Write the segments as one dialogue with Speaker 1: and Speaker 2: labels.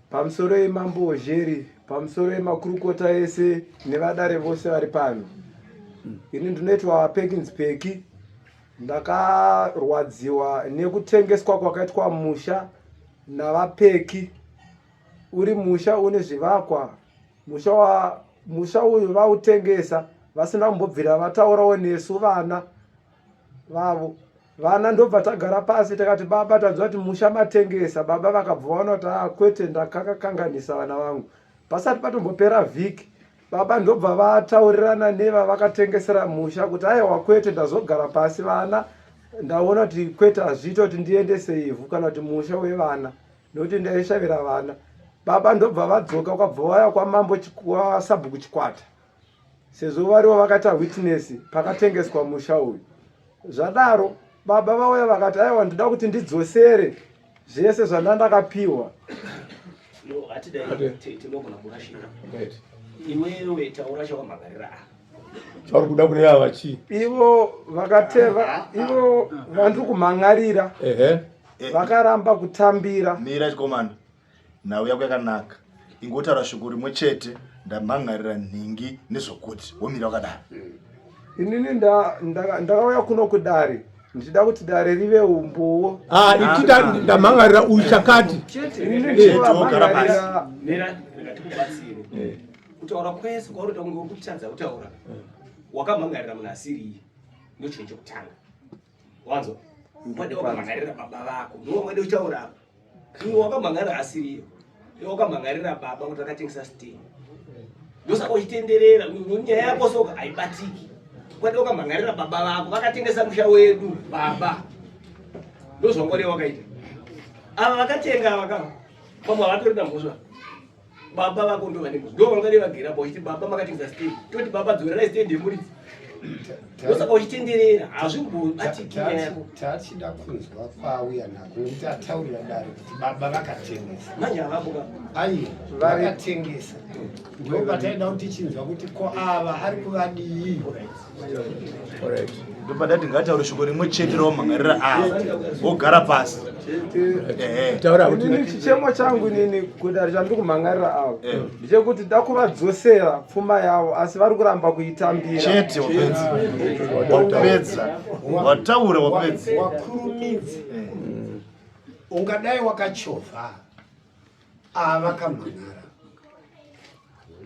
Speaker 1: Pamusoro yemambo Ozheri, pamusoro yemakurukota ese nevadare vose vari pano. Ini ndinoitwa Perkins Peki. Ndakarwadziwa nekutengeswa kwakaitwa musha navaPeki. Uri musha une zvivakwa. Musha wa musha uyu vautengesa vasina kumbobvira vataurawo nesu vana vavo. Vana ndobva tagara pasi takati baba tanzwa kuti musha matengesa. Baba vakabva vaona kuti ah, kwete ndakakakanganisa vana vangu. Pasati patombopera vhiki baba ndobva vataurirana nevavakatengesera musha kuti aiwa kwete ndazogara pasi vana ndaona kuti kwete hazviita kuti ndiendese ivhu kana kuti musha wevana nokuti ndaishavira vana. Baba ndobva vadzoka kwabva vauya kwamambo kwasabhuku Chikwata sezvo varivo vakaita witness pakatengeswa musha uyu. Zvadaro baba vauya vakati aiwa ndoda kuti ndidzosere zvese zvandandakapiwa.
Speaker 2: No, hatidai tinogona kurashika. Iwewe taura chawamhangarira apa.
Speaker 3: Chauri kuda kune ava chii?
Speaker 1: Ivo vakateva ivo vandiri kumhan'arira
Speaker 3: Ehe.
Speaker 1: vakaramba kutambira.
Speaker 4: Mira chikomana, nhau yako yakanaka. Ingotaura shoko rimwe chete, ndamhan'arira nhingi nezvokuti womira wakadaro.
Speaker 1: Inini ndakauya kuno kudare ndichida kuti dare rive umbowo.
Speaker 3: Ah, ichida ndamhan'arira uyu chakati.
Speaker 1: Inini
Speaker 4: Chete, wogara pasi.
Speaker 1: ndovamhan'arira
Speaker 2: Mira, rega tikubatsire. Kutaura kwese kwauri kuita kunge uri kutadza kutaura. Wakamhan'arira munhu asiri iye. Ndochinhu chekutanga. Wanzwa? Wade wakamhan'arira baba vako. Ndiwo wade kutaura apa. Iwe wakamhan'arira asiri iye. Iwe wakamhan'arira baba kuti akatengesa stand. Ndosaka uchitenderera nyaya yako soka haibatiki. Kwade wakamhan'arira baba vako vakatengesa musha wedu baba. Ndozvangwari wakaita. Ava vakatenga ava kava. Pamwe havatorina mhosva. Baba vako ndo vane mhosva. Ndo vangade vagera pa uchiti baba makatengesa stand. Toti baba dzorerai stand yemuridzi. Ndosaka uchitenderera hazvimbobatiki nyaya yako.
Speaker 5: Tachida kunzwa kwaauya nako nekuti ataurira dare kuti baba vakatengesa.
Speaker 2: Manje havapo ka.
Speaker 5: Aiwa, vakatengesa. Ndipo pataida kuti tichinzwa kuti ko ava ari kuvadii.
Speaker 3: Alright.
Speaker 4: Ndopandati ngataure shoko rimwe chete rawamhan'arira ava, wogara pasi. Ehe.
Speaker 3: Taura kuti
Speaker 1: Inini chichemo changu inini kudare chandiri kumhan'arira avo
Speaker 4: Eh.
Speaker 1: ndechekuti da kuvadzosera pfuma yavo asi vari kuramba kuitambira.
Speaker 4: Chete wapedza. Wapedza. Wataura wapedza.
Speaker 5: Wakurumidza. Ungadai wakachovha ava vakamhan'ara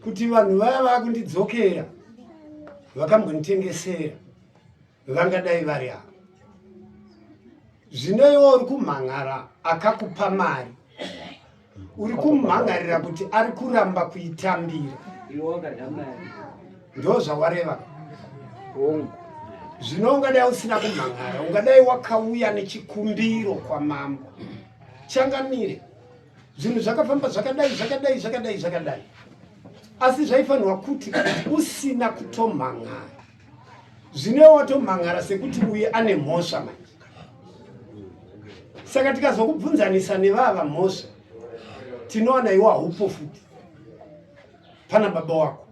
Speaker 5: kuti vanhu vaya vakundidzokera vakambonditengesera vangadai vari ava. Zvino iwe uri kumhan'ara akakupa mari, uri kumhan'arira kuti ari kuramba kuitambira. Ndo zvawareva.
Speaker 1: Hongu.
Speaker 5: Zvino ungadai usina kumhan'ara, ungadai wakauya nechikumbiro kwamambo. Changamire, zvinhu zvakafamba zvakadai zvakadai zvakadai zvakadai, asi zvaifanirwa kuti usina kutomhan'ara. Zvino watomhan'ara sekuti uye ane mhosva manje. Saka tikazokubvunzanisa nevava mhosva, tinowana iwe haupo futi pana baba wako.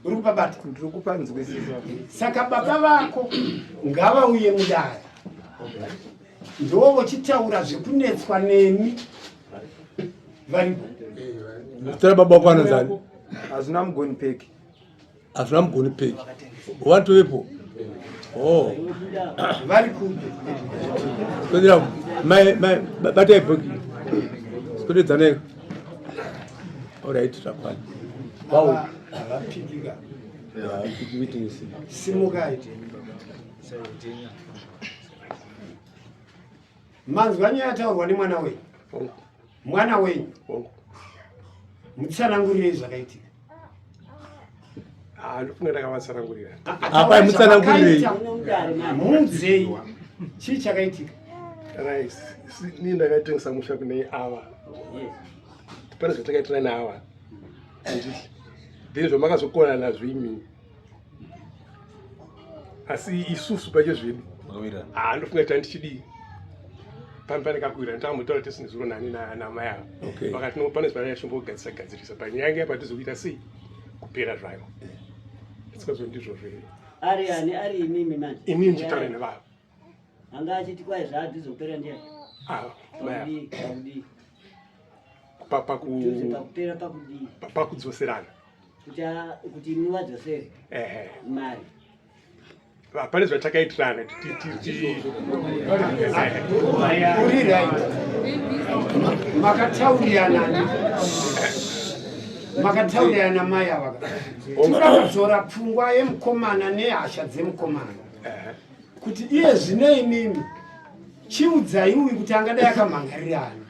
Speaker 5: Uri kupabata?
Speaker 1: Ndiri kupanzwisisa.
Speaker 5: Saka baba vako ngavauye mudare, ndiwo vochitaura zvekunetswa nemi varipo.
Speaker 3: Zita rababa wako anonzani?
Speaker 1: Hazvina mugoni peki.
Speaker 3: Hazvina mugoni peki. Watovepo. Oh.
Speaker 5: Vari kupi?
Speaker 3: Swedera mai mai batai bhoki. Swededzanai. Alright, zvakwana. Wow.
Speaker 5: Havapikika.
Speaker 3: Havapiki witness.
Speaker 5: Simukai. Manzwa nyaya yataurwa nemwana wenyu? Mwana wenyu. Mutsanangurirei zvakaitika.
Speaker 6: Ah, ndofunga ndakavatsanangurira.
Speaker 3: Apa mutsanangurirei.
Speaker 5: Muudzei. Chii chakaitika?
Speaker 6: Right. Ini ndakatengesa musha kune ava. Pane zvatakaitirana naava. Handiti. Then zvamakazokona nazvo imi. Asi isusu pachezvedu. Ah, ndofunga kuti handichidii. Pane pane kakuwirana takambotaura tese nezuro nani namai ava.
Speaker 3: Okay.
Speaker 6: Vakati no pane zvavaya chimbogadzirisa gadzirisa panyaya yange yapatizokuita sei kupera zvayo. Saka ndizvozvo here.
Speaker 7: Ari ani ari imimi manje?
Speaker 6: Imimi ndichitaura nevava.
Speaker 7: Anga achiti kwai zvaadzizopera ndiani?
Speaker 6: Ah, maya.
Speaker 7: Pakudii? Pakudii?
Speaker 6: Pa- paku-
Speaker 7: Tuze pakupera pakudii?
Speaker 6: pa- pakudzoserana
Speaker 7: Kuti kuti imi vadzosere
Speaker 6: ehe
Speaker 7: mari.
Speaker 6: Pane zvatakaitirana.
Speaker 5: Uri right, makataurirana, makataurirana mai ava. Tinoda kudzora pfungwa yemukomana nehasha dzemukomana kuti iye zvino imimi chiudzai uyu kuti angadai akamhangarirana.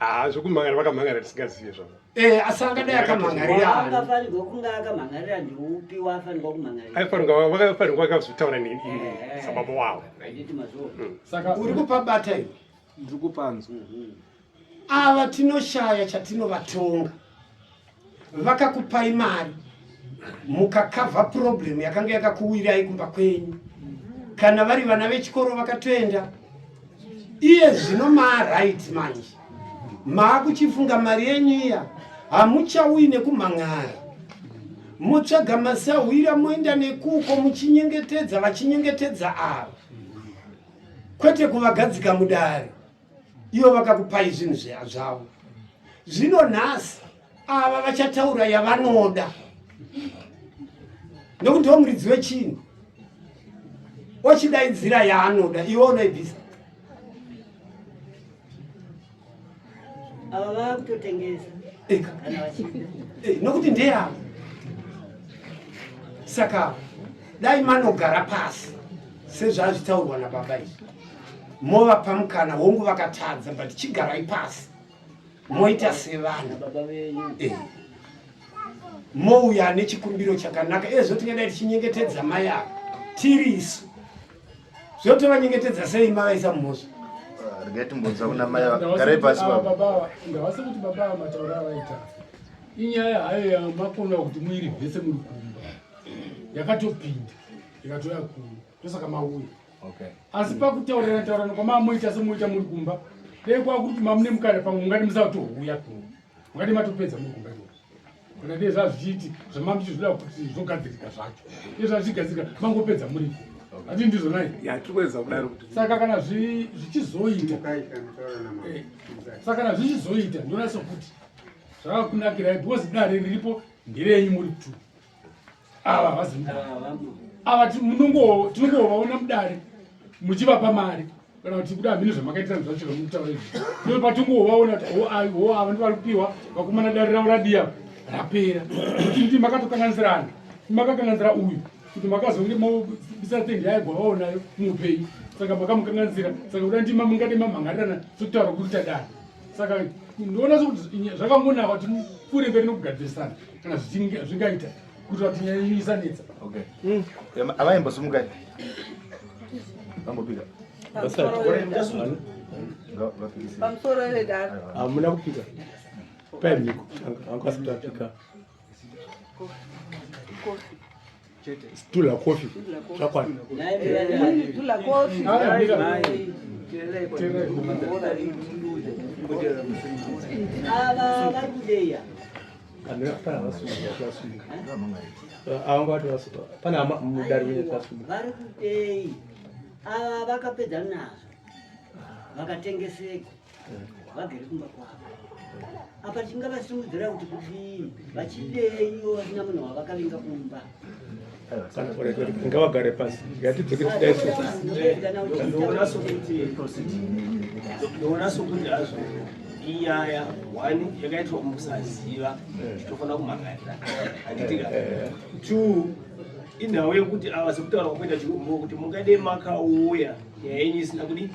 Speaker 6: Ah, zvokumhangara vakamhangara tisingazive zvavo.
Speaker 5: Eh, asi angadai akamhangarirana.
Speaker 7: Waangafanirwa kunge akamhangarira ndiupi waafanirwa kumhangarira?
Speaker 6: Aifanirwa, vakafanirwa vakazotaura neni sababa wavo.
Speaker 7: Handiti mazvo.
Speaker 8: Saka
Speaker 5: Uri kupabata iwe?
Speaker 1: Ndiri kupanzwa.
Speaker 5: Ava tinoshaya chatinovatonga. Vakakupai mari mukakavha problem yakanga yakakuwirai kumba kwenyu. Kana vari vana vechikoro vakatoenda. Iye zvino maaright manje, maakuchifunga mari yenyu iya, hamuchauyi nekumhan'ara, motsvaga masahwira, moenda nekuko muchinyengetedza, vachinyengetedza ava, kwete kuvagadzika mudare. Ivo vakakupai zvinhu zvavo. Zvino nhasi ava vachataura yavanoda nekuti ndiwo muridzi wechinhu, ochidaidzira yaanoda, iwe unoibvisa.
Speaker 7: Ava vakutotengesa
Speaker 5: Eka.
Speaker 7: kana vachida.
Speaker 5: Nokuti ndeyavo. Saka dai manogara pasi sezvazvitaurwa nababa izvi, movapa mukana. Hongu, vakatadza, but chigarai pasi moita sevanhu.
Speaker 7: Baba venyu.
Speaker 5: Mouya nechikumbiro chakanaka. Ezvo tingadai tichinyengetedza mai ava tiri isu, zvotovanyengetedza sei mavaisa mumhosva?
Speaker 4: Ah, regai timbonzwa kuna mai ava. Garai pasi baba.
Speaker 8: Baba, ngavase kuti baba ava matauro avaita inyaya hayo yamakona kuti muirivhese muri kumba, yakatopinda ikatoya kuno, ndosaka mauya. Asi pakutaurirana taurirana kwamamoita semuita muri kumba, dai kwakuti mamune mukana, pamwe mungati musatouya kuno, mungati matopedza muri kumba ikoko. Kana dai zvazvichiiti zvamamuchizvida kuti zvogadzirika zvacho, dai zvazvichigadzirika mangopedza muriko, hati ndizvonai?
Speaker 6: Ya, tiri kuedza kudaro kuti
Speaker 8: Saka kana zvichizoita, saka kana zvichizoita, ndoona sekuti zvakakunakirai because dare riripo nderenyu muri two. Ava havazi mudare ava, tinongovaona mudare muchivapa mari kana kuti kuda hamini zvamakaitira zvacho zvamukutaura izvi. Ndo patingovaona kuti ho ava ndo vari kupiwa vakomana, dare ravo radiya rapera. Kuti ndi makatokanganisirana, makakanganisira uyu kuti makazonge mobisa tendi yaigwavawo nayo muupenyu, saka makamukanganisira. Saka kuda ndima mungade mamhangarirana sokutaura kuri tadaro. Saka ndoona sekuti zvakangonaka kuti mupfuure mberi nokugadzirisana kana zvingaita kuitira kuti nyaya yenyu isanetsa.
Speaker 4: Okay. Avaimbosimukai vambopika. Ngavapikise.
Speaker 9: Pamusoro vedare.
Speaker 3: Hamuna kupika paimiko kutanga vanga vasati vapika. Stula coffee zvakwana.
Speaker 9: Dula kofi.
Speaker 7: Ava vari kudeya.
Speaker 3: Pana vasunga, vasunga avanga vati vasunga, pane hama mudare wenye vasunga.
Speaker 7: Vari kudei ava? Vakapedza nazvo, vakatengeseka, vagere kumba kwavo. Apa tingavasimudzira kuti kudii? Vachidei ivo vasina munhu wavakavinga kumba?
Speaker 3: Kana ngavagare pasi, ngatidzokere tidai.
Speaker 2: Ndoona sokuti hazvo inyaya one yakaitwa mukusaziva, titofanira kumhangarira, handitika? Two, inhau yekuti ava sekutaura kwakuita chirombo kuti mungade makauya nyaya yenyu isina kudi,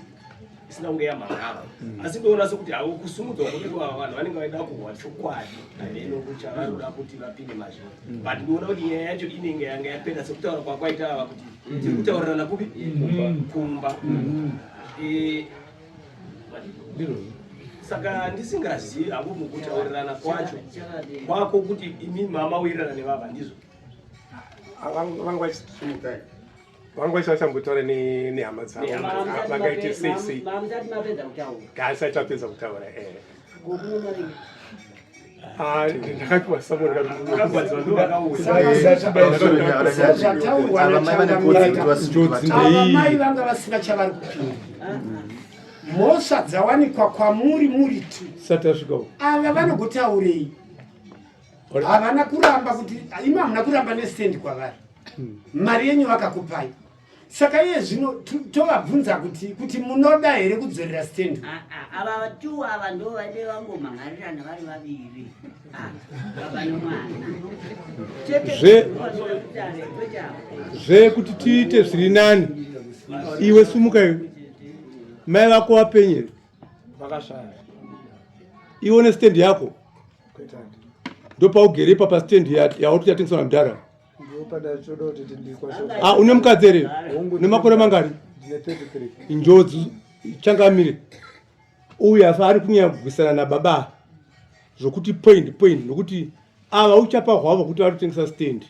Speaker 2: isina kunge yamhangarwa. Asi ndoona sekuti havo kusumudzwa kunoitwa ava vanhu vanenge vaida kuhwa chokwadi, hameno kuchavanoda kuti vapinde mazviri, but ndoona kuti nyaya yacho inenge yanga yapera sekutaura kwakwaita ava kuti tiri kutaurirana kupi? Kumba. Saka ndisingazivi havo mukutaurirana kwacho kwako kuti imi mama wirirana nevava, ndizvo?
Speaker 6: Vanga vachambotaura nehama dzavo, vangaite sei sei.
Speaker 7: Mamusati mapedza kutaura.
Speaker 6: Ngaasati apedza kutaura, eh.
Speaker 7: Gokunomaringa.
Speaker 6: Ah, ndakapiwa samoni.
Speaker 5: Sezvataurwa
Speaker 4: Ava mai vane kodzero kuti
Speaker 5: nachangamire,
Speaker 4: vasimuke.
Speaker 5: ava mai vanga vasina chavari kupinda. Mhosva dzawanikwa kwamuri muri two.
Speaker 3: Sati asvika uko.
Speaker 5: Ava vanogotaurei? Havana kuramba kuti imi hamuna kuramba nestand kwavari. Mari yenyu vakakupai. Saka iye zvino tovabvunza kuti kuti munoda here kudzorera stand?
Speaker 7: Ah, ah, ava tu ava ndo vade vangomhangarirana vari vaviri. Ah, baba nomwana. Chete
Speaker 3: Zve kuti tiite zviri nani. Iwe sumuka iwe. Mai vako vapenye here?
Speaker 1: Vakashaya.
Speaker 3: Iwe une stand yako?
Speaker 1: Kwete.
Speaker 3: Ndopaugere ipapa stand yauri kuchatengeswa namudhara. Ah, une mukadzi here? Une makore mangani? Njodzi changamire. Uyu afa ari kunyanya kurwisana nababa zvokuti point point nokuti ava uchapa hwavo kuti vari kutengesa stand.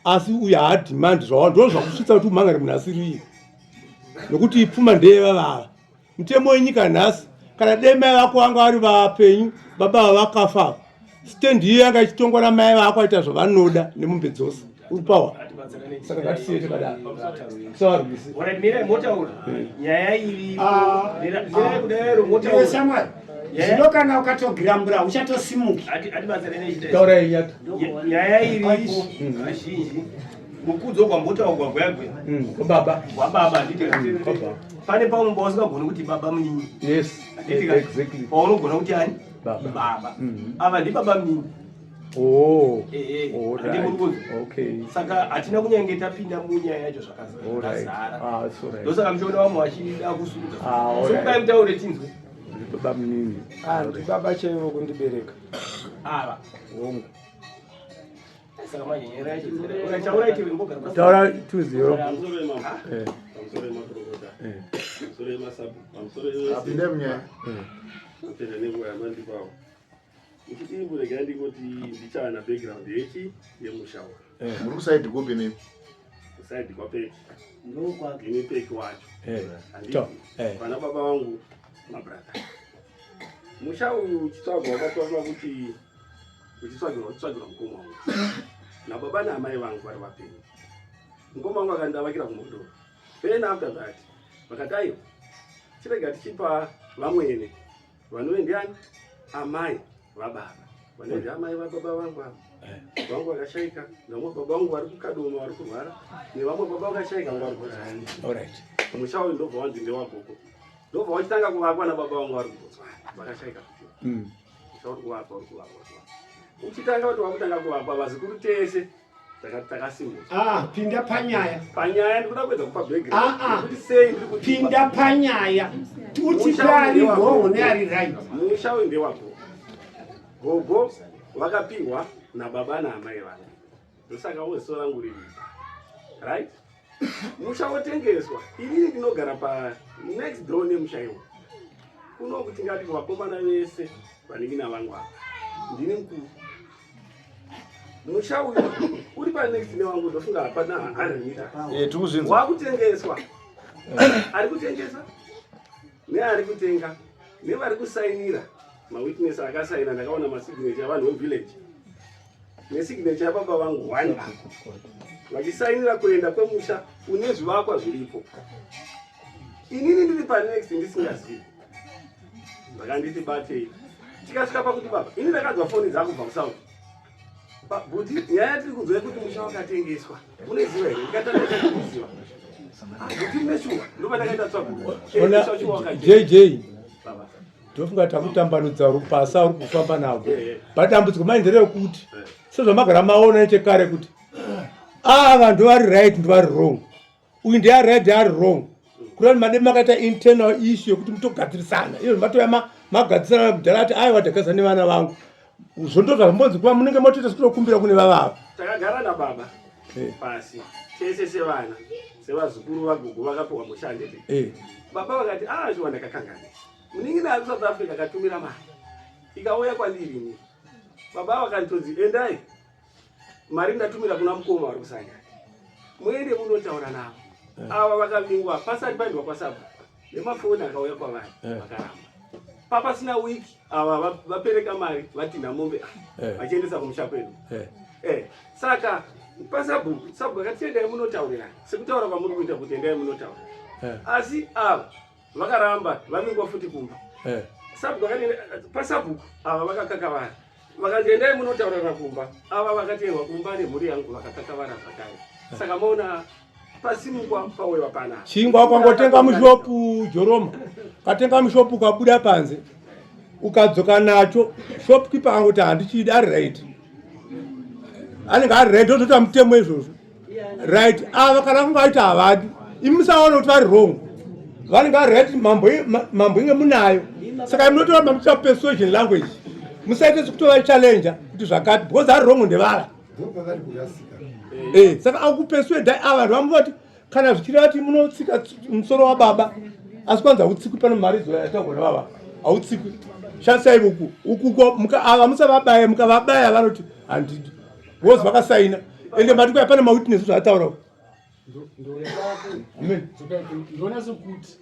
Speaker 3: Asi uyu haademand zvawa ndo zvakusvitsa kuti umhangare munhu asiri iye. Nokuti pfuma ndeyevavava. Mutemo wenyika nhasi kana dai mai vako vanga vari vapenyu baba ava vakafa stand iyo yanga ichitongwa namai vako aita zvavanoda nemombe dzose uri pawa saka ngatisiye takadaro tisavarwise
Speaker 2: nyaya iri
Speaker 5: ah, ah. shamwari zvino kana ukatogirambura uchatosimuki
Speaker 3: taurai nyati
Speaker 2: nyaya iripo kazhinji mukudzo kwambotaurwa gwegwe
Speaker 3: kwababa
Speaker 2: kwababa handiti pane pamwe pausingagoni kuti baba munini
Speaker 3: yes exactly
Speaker 2: paunogona kuti ani baba ava ndibaba munini
Speaker 3: Oh,
Speaker 2: eh, eh,
Speaker 3: all right. Okay.
Speaker 2: Saka hatina kunyange tapinda munyaya yacho zvakazara.
Speaker 3: Ah, it's all right.
Speaker 2: Ndosaka muchiona vamwe vachida kusuka.
Speaker 3: Ah, all right.
Speaker 2: Sumukai mutaure tinzwe.
Speaker 3: Baba munini.
Speaker 1: Ah, ndibaba chaivo kundibereka.
Speaker 2: Ava.
Speaker 1: Hongu.
Speaker 3: Taura 20. Eh.
Speaker 4: Apinde munyaya.
Speaker 6: Apinde nenguva yamandipawo. Muchidimbu regai ndingoti ndichana background yechi yemusha uyu.
Speaker 4: Eh. Muri kusaidi kupi nemi?
Speaker 6: Kusaidi kwaPeki.
Speaker 7: Ndokwake.
Speaker 6: Ndini Peki wacho.
Speaker 3: Eh.
Speaker 6: Handiti?
Speaker 3: Eh.
Speaker 6: Vana baba vangu mabrother. Musha uyu uchitsvagwa wakatsvagwa kuti uchitsvagirwa uchitsvagirwa mukoma wangu. Nababa naamai vangu vari vapenyu. Mukoma wangu akandavakira kuMhondoro. Then after that vakati aiwa chirega tichipa vamwene vanove ndiani amai vababa vanove ndiamai vababa vangu ava eh. vangu vakashaika nevamwe baba vangu vari kukadoma vari kurwara nevamwe baba vakashaika vangu vari kurwara musha uyu ndobva wanzi ndewagogo ndobva wachitanga kuvakwa nababa vangu vari kubotswana vakashaika kuti musha uri kuvakwa uri kuvakwa uri kuvakwa uchitanga kuti wakutanga kuvakwa vazukuru tese takasimuka
Speaker 5: ah pinda panyaya
Speaker 6: panyaya ndikuda kuedza kupa background
Speaker 5: ah ah
Speaker 6: kuti sei ndiri kuti
Speaker 5: pinda panyaya uti ari wrong neari right
Speaker 6: musha uyu ndewako gogo vakapiwa nababa naamai vangu ndosaka woziso rangu riri right musha wotengeswa inini ndinogara pa next door nemusha iwo kuno kuti ngati vakomana vese vanin'ina vangu ava ndini mukuru musha uyu uri panext newangu ndofunga hapana 100 mita
Speaker 4: eh, tikuzvinzwa
Speaker 6: wakutengeswa ari kutengesa neari kutenga nevari kusainira mawitness akasaina ndakaona masignature avanhu vevillage nesignature yababa vangu one vachisainira kuenda kwemusha une zvivakwa zviripo inini ndiri panext ndisingazivi vakanditi batei tikasvika pakuti baba ini ndakanzwa foni dzakubva kusouth bhuti nyaya yatiri kunzwa yekuti musha wakatengeswa unoiziva here ndikatanga kuziva ah, bhuti mune shuwa ndopandakaita tsvago
Speaker 3: jj ndofunga takutambanudza rupasa uri kufamba navo but dambudziko mai nderekuti sezvamagara maona nechekare kuti ava ndovari right ndovari wrong uyu ndiari right ari wrong kureva made makaita internal issue yekuti mutogadzirisana iyo matoya magadzirisana kudhara ati aiwa ndagadzira nevana vangu zvondo zvazvombonzi kuva munenge motoita sekutokumbira kune vavava
Speaker 6: takagara nababa eh. pasi tese sevana sevazukuru vagogo vakapiwa mushandete eh. baba vakati ah shuwa ndakakanganisa munin'ina ari kusouth africa akatumira mari ikauya kwandiri ini baba vakanditonzi endai mari ndatumira kuna mukoma vari kusanyati muende munotaura navo eh. ava vakavingwa pasati paendwa kwasabhu nemafoni akauya kwavari eh. vakaramba papasina wiki ava vapereka mari vatinha mombe eh. vachiendesa kumusha kwedu saka pasabhuku sabhuku akati endai munotaurirana sekutaura kwamuri kuita kuti endai munotaura asi ava Vakaramba vavingwa futi kumba.
Speaker 3: Eh.
Speaker 6: Sabhuku akati pasabhuku ava vakakakavara. Vakanzi endai munotaurana kumba. Ava vakatengwa kumba nemhuri yangu vakakakavara zvakare. Saka maona pasimukwa pauyewa panapa.
Speaker 3: Chingwa ukangotenga mushopu Joroma, ukatenga mushopu ukabuda panze ukadzoka nacho shopkeeper angoti handichidi ari right, anenge ari right, otoita mutemo izvozvo right. Ava kana kunge aita havadi, imi musaona kuti vari wrong, vanenge vari right, mambo inge munayo. Saka munotora muchiita persuasion language, musaite sekutova challenger kuti zvakati because ari wrong ndevava. Eh, saka akupersuade ava vanhu vamuvati kana zvichireva kuti munotsika musoro wababa asi kwanzi hautsikwi pano mharidzo yataurwa nababa hautsikwi shandisai uku ukuko ava musavabaya mukavabaya vanoti handidi because vakasaina ende mati kuya pane mawitness zvaataura
Speaker 8: Ndoona sekuti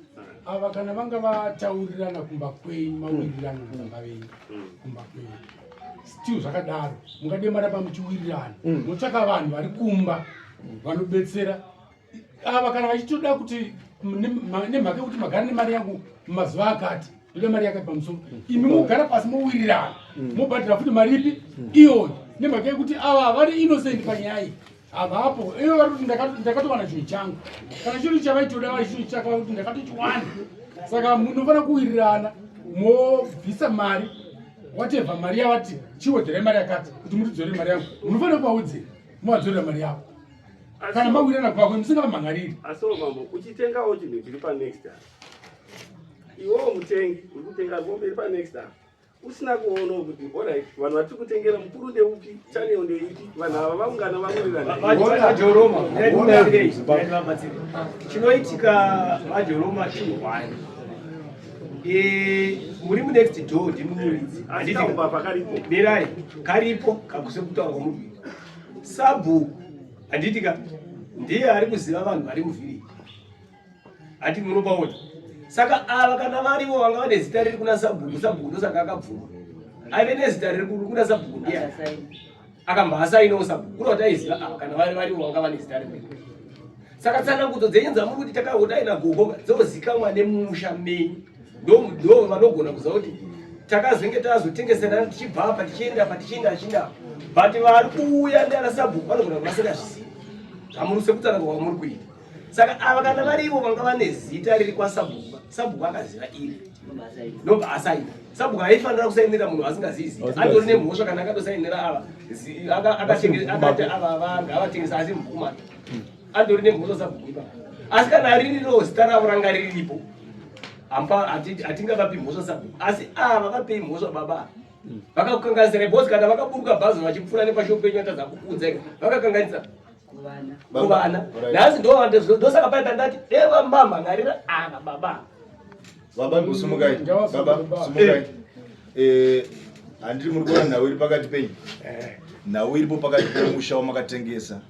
Speaker 8: ava kana vanga vataurirana kumba kwenyu mawirirano nababa venyu kumba kwenyu still zvakadaro mungade maramba muchiwirirana motsvaka vanhu vari kumba vanobetsera ava kana vachitoda kuti nemhaka yekuti magara nemari yangu mumazuva akati ndoda mari yakati pamusoro imi mogara pasi mowirirana mobhadhara futi mari ipi iyoyo nemhaka yekuti ava vari innocent panyaya iyi havapo ivo vari kuti ndakatowana chinhu changu kana chinhu chavaitoda vachitochaka kuti ndakatochiwana saka munofanira kuwirirana mobvisa mari whatever mari yavati chiwedzerai mari yakati kuti mutidzorere mari yangu munofanira kuvaudzira movadzorera mari yavo kana mawirirana kwakwe musingavamhangariri.
Speaker 6: Asiwo mambo uchitengawo chinhu chiri panext apa iwewo mutengi uri kutenga bombe iri panext apa usina kuonawo kuti orit vanhu vatiri kutengera mukuru ndeupi chanel ndeipi vanhu ava vaungana vawirirana.
Speaker 2: Vajoroma chinoitika vajoroma chihwani muri munext door ndimi muridzi
Speaker 6: Asi kaumbavha karipo.
Speaker 2: Mirai karipo kakusekutaura kwamuri kuita sabhuku handiti ka ndiye ari kuziva vanhu vari muvhiriji hati munopaona saka ava kana varivo vanga vane zita riri kuna sabhuku sabhuku ndosaka akabvuma aive nezita riri kuna sabhuku ndiye akamba asainawo sabhuku kureva kuti aiziva ava kana vari varivo vanga vane zita riri saka tsanangudzo dzenyu dzamuri kuti takahodai nagogo dzozikamwa nemusha menyu ndo vanogona kuziva kuti takazenge tazotengeserana tichibva apa tichienda apa tichienda tichienda apa but vari kuuya ndiana sabhuku vanogona kuva vasingazvizivi zvamuri sekutsanangura kwamuri kuita saka ava kana varivo vanga vane zita riri kwasabhuku sabhuku akaziva iri ndobva asaina sabhuku aifanira kusainira munhu asingazivi zita atori nemhosva kana akatosainira ava akati ava vanga avatengesa asi mubhuku make atori nemhosva sabhuku ipapo asi kana ririro zita ravo ranga riripo hatingavapi mhosva sabhuku asi ava vapei mhosva baba vakakukanganisira because kana vakaburuka bhazi vachipfuura nepashopu penyu vatadza kukuudza vakakanganisa kuvana nhasi ndosaka pai pandati deva mbamhangarira ava baba.
Speaker 4: Baba mbosimukai baba simukai. Eh, handiri muri kuona nhau iri pakati penyu nhau iripo pakati pemusha wamakatengesa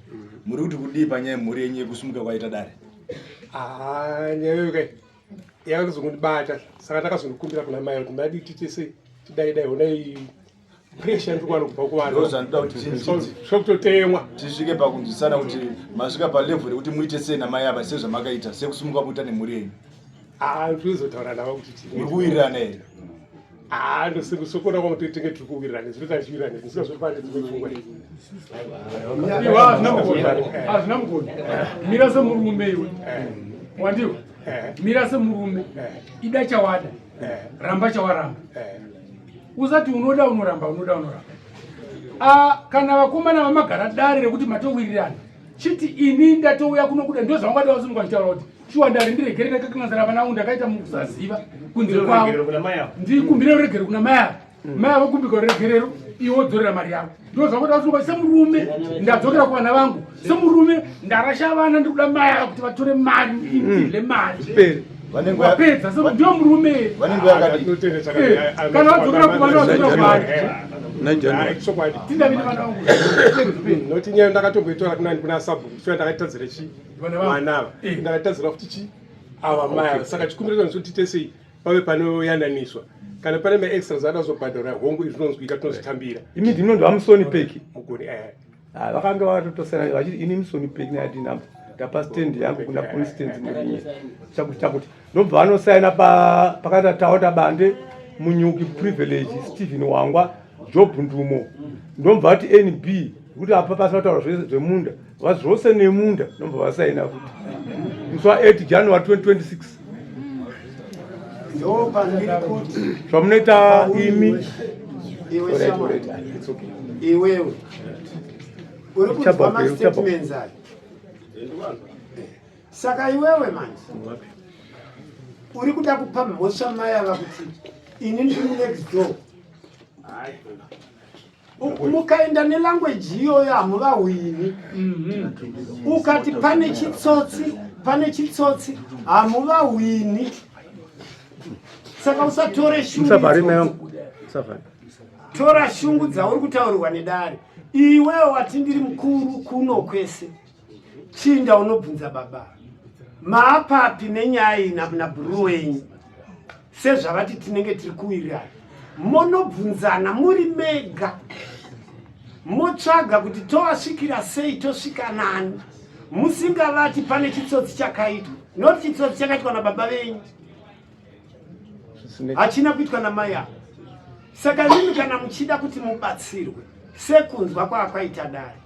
Speaker 4: muri kuti kudii panyaya yemhuri yenyu yekusumuka kwaita dare?
Speaker 10: Ah, nyaya iyoyo kai yakazongondibata saka ndakazondokumbira kuna mai kuti madii tiite sei tidai dai honai pressure ndiri kuwana kubva kuvanhu
Speaker 4: Ndozvandinoda kuti
Speaker 10: zvokutotemwa
Speaker 4: tisvike pakunzwisana kuti masvika palevel yekuti muite sei namai ava sezvamakaita sekusumuka kuita nemhuri yenyu.
Speaker 10: Ah, tinozotaura navo kuti tii.
Speaker 4: Muri kuwirirana here?
Speaker 10: Ah, ndosokona kwangu tinge tiri kuwirirana zvinoita tichiwirirana ndisingazoti pane dzimwe pfungwa.
Speaker 8: Iwe hazvina mugoni hazvina mugoni mira semurume iwe wandiwa mira semurume ida chawada ramba chawaramba usati unoda unoramba unoda unoramba. Ah, kana vakomana vamagara dare rekuti matowirirana chiti ini ndatouya kuno kuda ndozvavangada vasununga vachitaura kuti shuwa ndari ndiregere ndakakanganisira vana vangu ndakaita mukusaziva kunze kwavo ndikumbire ruregero kuna mai avo mai avo kumbika ruregerero iwe wodzorera mari yavo ndozvakuti vasununga semurume ndadzokera kuvana vangu semurume ndarasha vana ndiri kuda mai avo kuti vatore mari ndidle mari wapedza so ndio murume kana wadzokera kuvana wadzokera kuvana tindavine vana vangu
Speaker 10: noti nyaya ndakatomboitora kunani kuna sabhuku shuwa ndakaitadzira chi vana ava ndakaitadzira futi chi ava mai ava saka chikumbiro changu tiite sei pave panoyananiswa kana pane maextras ada kuzobhadhara hongu izvi zvinonzwika tinozvitambira.
Speaker 3: Imi ndimi munonzi vamusoni peki
Speaker 10: mugoni eh.
Speaker 3: Ah, vakanga vakatosiyana vachiti ini musoni peki nayati namba ndapa stand yangu kuna Constance Murinye chakuti chakuti. Ndobva vanosaina pakaita Tawanda Bande, Munyuki Privilege, Stephen Wangwa, Job Ndumo. Ndobva vati NB kuti apa pasina kutaura zvemunda, zvose nemunda ndobva vasaina futi. Musi wa 8 January 2026. Zvamunoita imi.
Speaker 5: Iwewe uri kunzwa mastatements ayo. Saka iwewe manje uri kuda kupa mhosva mai ava kuti ini ndiri next door. Mukaenda nelanguage iyoyo hamuvahwini. Ukati pane chitsotsi, pane chitsotsi, hamuvahwini. Saka usatore shungu. Tora shungu dzauri kutaurirwa nedare. Iwewe wati ndiri mukuru kuno kwese. Chinda unobvunza baba maapapi nenyaya iyi nabhuru wenyu sezvavati tinenge tiri kuwirirana monobvunzana muri mega motsvaga kuti tovasvikira sei tosvika nani musingavati pane chitsotsi chakaitwa not chitsotsi chakaitwa nababa venyu hachina kuitwa namai avo saka imi kana muchida kuti mubatsirwe sekunzwa kwaakwaita dare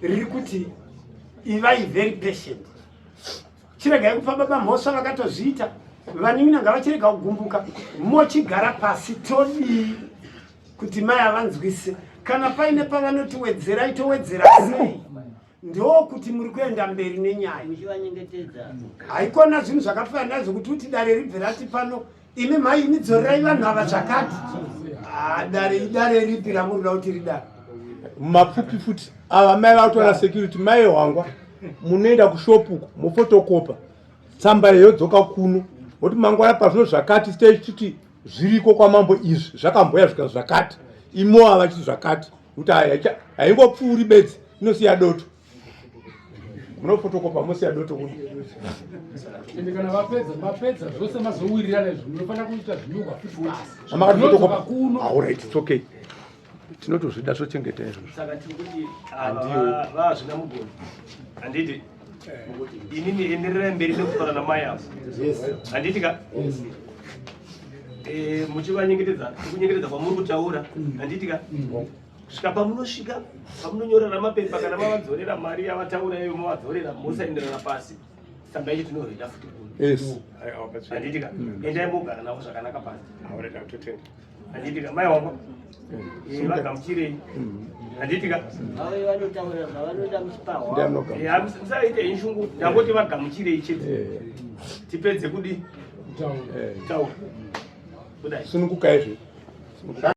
Speaker 5: riri kuti ivai very patient chiregai kupa baba mhosva vakatozviita vanin'ina ngavachirega kugumbuka mochigara pasi todii kuti mai avanzwise kana paine pavanoti wedzerai towedzera sei ndokuti muri kuenda mberi nenyaya haikona zvinhu zvakafanana nazvo kuti uti dare ribve rati pano imi mhai imi dzorerai vanhu ava zvakati ah, dare idare ripi ramuri kuda kuti ridare
Speaker 3: mapfupi futi ava mai vakutora security mai hwangwa munoenda kushopu uko mofotokopa tsamba iyo yodzoka kuno moti mangwana pazvino zvakati sitechiti zviriko kwamambo izvi zvakamboya zvika zvakati imoa vachiti zvakati kuti haingopfuuri bedzi inosiya doto munofotokopa mosiya doto kuno
Speaker 8: ende kana vapedza mapedza zvose mazowirirana izvo munofanira kuita zvinyorwa futi pasi
Speaker 3: amakatifotokopa kuno alright it's okay tinotozvida tochengeta izvozvo
Speaker 2: saka tiri kuti vazvina mugoni handiti inini endererai mberi nekutaura namai avo handiti ka eh, muchivanyengetedza kunyengetedza kwamuri kutaura handiti ka kusvika pamunosvika pamunonyorera mapepa kana mavadzorera mari yavataura iyo mavadzorera mosaenderana pasi tsamba yacho tinorida futi kuno handiti ka endai mogara navo zvakanaka pasi handiti ka mai wangu eh, vagamuchirei handiti ka
Speaker 7: vanotaura zvavanoda muchipahwa
Speaker 2: eh, musaite inshungu ndangoti vagamuchirei chete eh. tipedze kudi taura
Speaker 3: sunungukai zve.